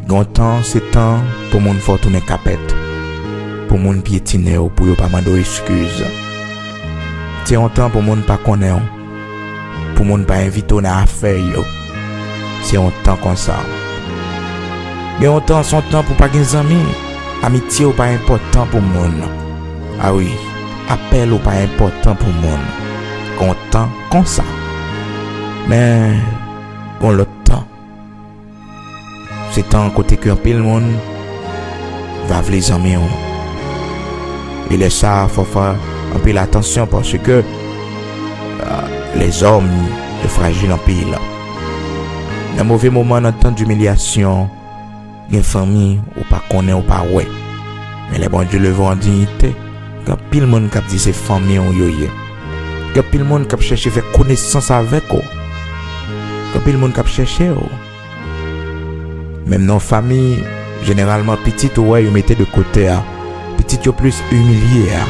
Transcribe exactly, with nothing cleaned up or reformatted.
Gen yon tan, se tan pou moun fè w tounen kapèt, pou moun pyetinen w, pou yo pa mande w eskiz. Se yon tan pou moun pa konnen w, pou moun pa envite w nan afè yo. Se yon tan konsa. Gen yon tan, se yon tan pou pa gen zanmi. Amitye w pa enpòtan pou moun. A wi, apèl ou pa enpòtan pou moun. Gen yon tan konsa. Men, gen yon lòt tan. Se tan kote ke anpil moun va vle zanmi w. E lè sa, fò fè anpil atansyon paske, euh, les hommes yo frajil anpil. Nan move moman, nan tan dimilyasyon, gen fanmi ou pa konnen, ou pa wè. Men lè Bondye leve w an diyite, gen anpil moun k ap di se fanmi w yo ye. Gen anpil moun k ap chèche fè konesans avèk ou. Gen anpil moun k ap chèche w. Menm nan yon fanmi, jeneralman, pitit ou wè yo mete de kote a, pitit yo plis imilye a.